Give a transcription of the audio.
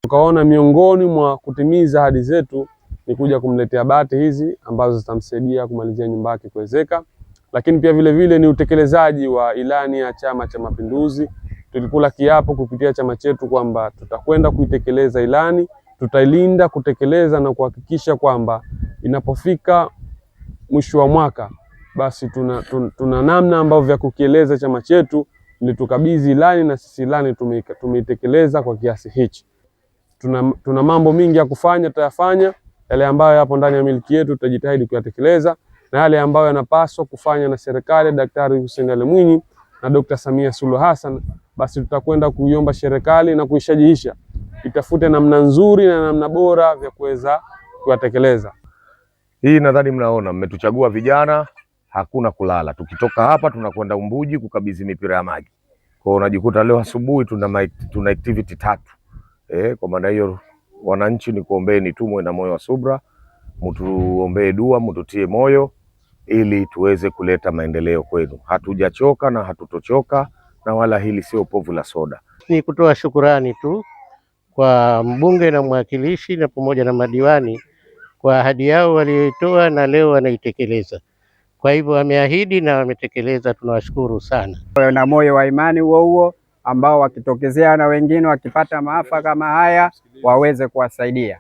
Tukaona miongoni mwa kutimiza ahadi zetu ni kuja kumletea bati hizi ambazo zitamsaidia kumalizia nyumba yake kuwezeka, lakini pia vile vile ni utekelezaji wa ilani ya Chama cha Mapinduzi. Tulikula kiapo kupitia chama chetu kwamba tutakwenda kuitekeleza ilani, tutailinda, kutekeleza na kuhakikisha kwamba inapofika mwisho wa mwaka basi tuna namna ambavyo vya kukieleza chama chetu ni tukabidhi ilani na sisi ilani tumeitekeleza kwa kiasi hichi. Tuna mambo mingi ya kufanya, tutayafanya. Yale ambayo yapo ndani ya miliki yetu tutajitahidi kuyatekeleza, na yale ambayo yanapaswa kufanya na serikali Daktari Hussein Ali Mwinyi na Dr. Samia Suluhu Hassan, basi tutakwenda kuiomba serikali na kuishajihisha itafute namna nzuri na namna bora vya kuweza kuyatekeleza. Hii nadhani mnaona, mmetuchagua vijana, hakuna kulala. Tukitoka hapa tunakwenda Umbuji kukabidhi mipira ya maji. Kwa hiyo unajikuta leo asubuhi tuna activity tatu. Kwa maana hiyo wananchi, ni kuombeeni tu muwe na moyo wa subra, mtuombee dua, mtutie moyo ili tuweze kuleta maendeleo kwenu. Hatujachoka na hatutochoka, na wala hili sio povu la soda. Ni kutoa shukurani tu kwa mbunge na mwakilishi na pamoja na madiwani kwa ahadi yao walioitoa na leo wanaitekeleza. Kwa hivyo wameahidi na wametekeleza, tunawashukuru sana. Na moyo wa imani huo huo ambao wakitokezea na wengine wakipata maafa kama haya waweze kuwasaidia.